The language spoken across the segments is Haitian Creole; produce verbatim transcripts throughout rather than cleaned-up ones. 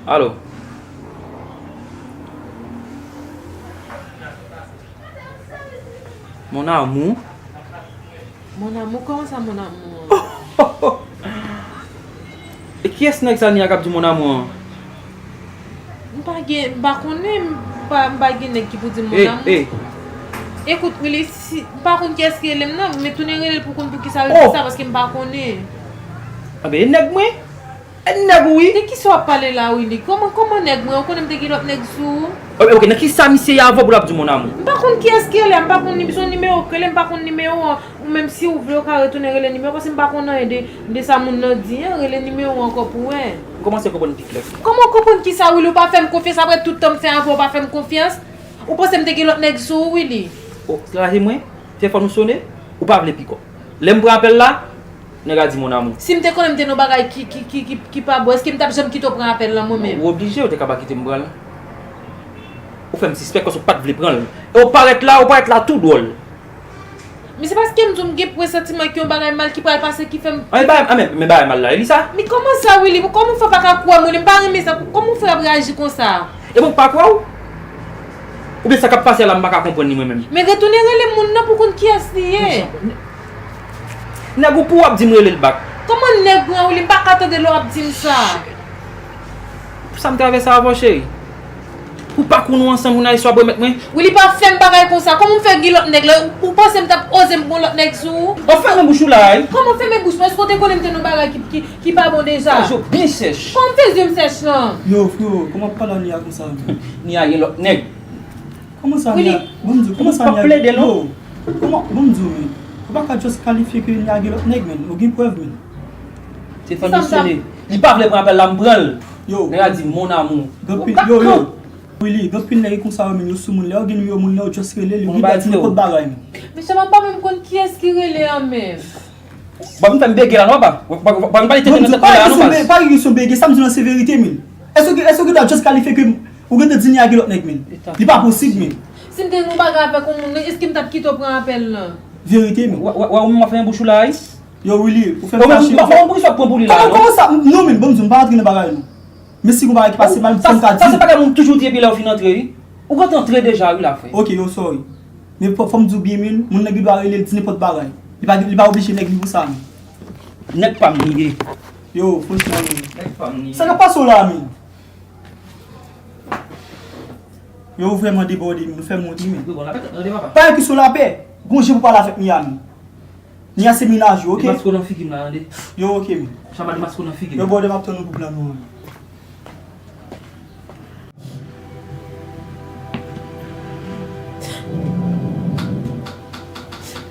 Alo. Mon amour. Mon amour, kòman sa, mon amour? E kiyès nèg sa Nia k ap di mon amour an? M pa gen, m pa konnen, m pa, m pa gen nèg ki pou di m mon amour. Ekout, Willy, si, m pa konn kiyès ki rele m nan, men tounen rele l pou konn pou kisa l di sa, paske m pa konnen. Anben, e nèg mwen? E nèg ou wi. De kisa w ap pale la, Willy? Kòman, kòman nèg mwen? Ou konnen m te gen lòt nèg sou ou? Ok, nan kisa misye ye avè w pou l ap di mon amour? M pa konn kiyès ki rele a, m pa konn ni, se yon nimewo k rele, m pa konn nimewo an. Ou menm, si w vle, ou ka retounen rele nimewo, paske m pa konn anyen de, de sa moun nan di an. Rele nimewo an ankò pou wè. M kòmanse konprann pi klè. Kòman w konprann kisa, Willy? Ou pa fè m konfyans, apre tout tan m fè avè w, ou pa fè m konfyans? Ou panse m te gen lòt nèg sou ou, Willy? O, se raje mwen? Telefòn ou sone? Ou pa vle pikòp. Lè m pran apèl la, nèg la di mon amour. Si m te konnen m te nan bagay ki, ki, ki, ki, ki pa bon, èske m t ap janm kite w pran apèl lan mwen menm? Ou oblije, ou te ka pa kite m pran l. Ou fè m sispèk paske ou pa t vle pran l. E ou parèt la, ou parèt la tou dwòl. Men se paske m di w m gen presantiman ke yon bagay mal ki pral pase ki fè m. An, men bagay, an, men, men bagay mal la, e li sa? Men kòman sa, Willy? Kòman w fè pa ka kwè mwen? M pa renmen sa. Kòman w fè ap reyaji konsa? E bon, m pa kwè w? Oubyen sa k ap pase la, m pa ka konprann li mwen menm? Men retounen rele moun nan pou konn kiyès li ye. Nèg ou pou w ap di m rele l bak. Kòman nèg mwen, Willy? M pa ka tande lè w ap di m sa. Pou sa m travèse avè w, cheri? Pou pakou nou ansanm, pou n al swa remèt mwen? Willy, pa fè m bagay konsa. Kòman m fè gen lòt nèg la? Ou panse m t ap oze m pran lòt nèg sou ou? Ou fèmen bouch ou la, wi. Kòman fèmen bouch mwen? Èske w te konnen m te nan bagay ki, ki, ki pa bon deja? Fè je w byen sèch. Kòman m fè je m sèch lan? Yo, freo, kòman w ap pale a Nia konsa menm? Nia gen lòt nèg. Kòman sa, Nia? Ban m di w, kòman sa, Nia? Yo, kòman, ban m di w, men. Ou pa ka just kalifye ke Nia gen lòt nèg, men. Ou gen prèv, men. Telefòn li sone. Li pa vle pran apèl la, m pran l. Yo. Nèg la di, mon amour. Yo, yo. Willy, gen anpil nèg ki konsa yo menm, yo sou moun. Lè yo gen nimewo moun nan, yo just rele l, yo gen dwa di nenpòt bagay menm. Men Chama, m pa menm konn kiyès ki rele an menm. Bon, m fè m bege la non, papa. Bon, m pa li tete nan tèt mwen la non, baz. Pa gen kesyon bege, sa m di w lan se verite menm. Èske, èske w gen dwa just kalifye ke ou gen dwa di Nia gen lòt nèg menm? Li pa posib menm. Si m te gen yon bagay avèk yon moun, èske m t ap kite w pran apèl lan? Verite menm. Wè, wè, wè, ou menm w ap fè yon bouch ou la, wi. Yo, Willy, ou fè m fache. Ou menm, ou menm, ou menm, ou menm, ou pran pou li la non. Kòman, kòman sa? Non menm, ban m di w, m pa rantre nan bagay non. Men si gon bagay ki pase mal, fò m ka di w. Sa se bagay moun toujou di epi lè yo fin antre, wi. Ou gentan antre deja, wi, la, frè. Ok, yo, sorry. Men fò, fò m di w byen, men, moun nan gen dwa rele l di nenpòt bagay. Li pa, li pa oblije nèg li pou sa, men. Nèg pa m li ye. Yo, franchman, men. Nèg pa m li ye. Sa k ap pase w la, men? Yo, ou vrèman debòde, men. Ou fè m wont, wi, men. Yo, bon, lapè, tande, papa. Pa gen kesyon lapè. Gon jan pou pale avèk Nia, men. Nia se mennaj ou, ok? Demaske w nan figi m la, tande. Yo, ok, men. Chama, demaske w nan figi m. Yo, brother, m ap tann ou pou plan nou an.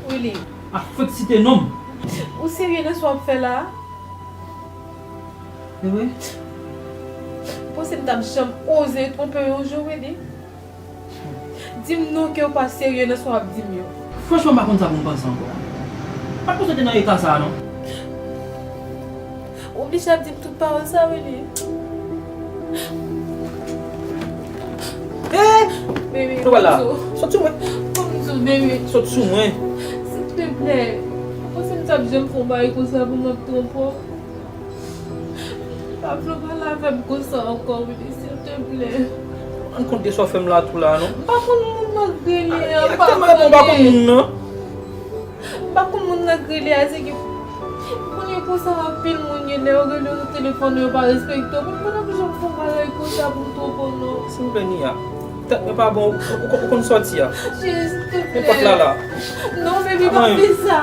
Willy. A, fèk site non m. Ou serye nan sa w ap fè la a? E vre? Ou panse m t ap janm oze twonpe w yon jou, Willy? Di m non ke w pa serye nan sa w ap di m yo. Franchman, m pa konn sa pou m panse ankò. M pa t panse w te nan eta sa a, non. Ou oblije ap di m tout pawòl sa, Willy. Eh! Baby, nou pral la. Sot sou mwen. Ban m di w, baby. Sot sou mwen. Silteplè. Ou panse m t ap janm fè yon bagay konsa pou m ap twonpe w? Pa vle w pale avè m konsa ankò, Willy, silteplè. Rann kont de sa w fè m la tou la, non. M pa konn moun nan k rele a, padone. Tèlman bon, m pa konn moun nan. M pa konn moun nan k rele a, se ke kounye konsa anpil moun gen lè yo rele yo sou telefòn yo pa respekte w. Mwen pa t ap janm fè yon bagay konsa pou m twonpe w, non. Silteplè, Nia. Tèt mwen pa bon, ou, ou, ou konn sòti a. Jezi, silteplè. Nenpòt la la. Non, baby, pa fè sa.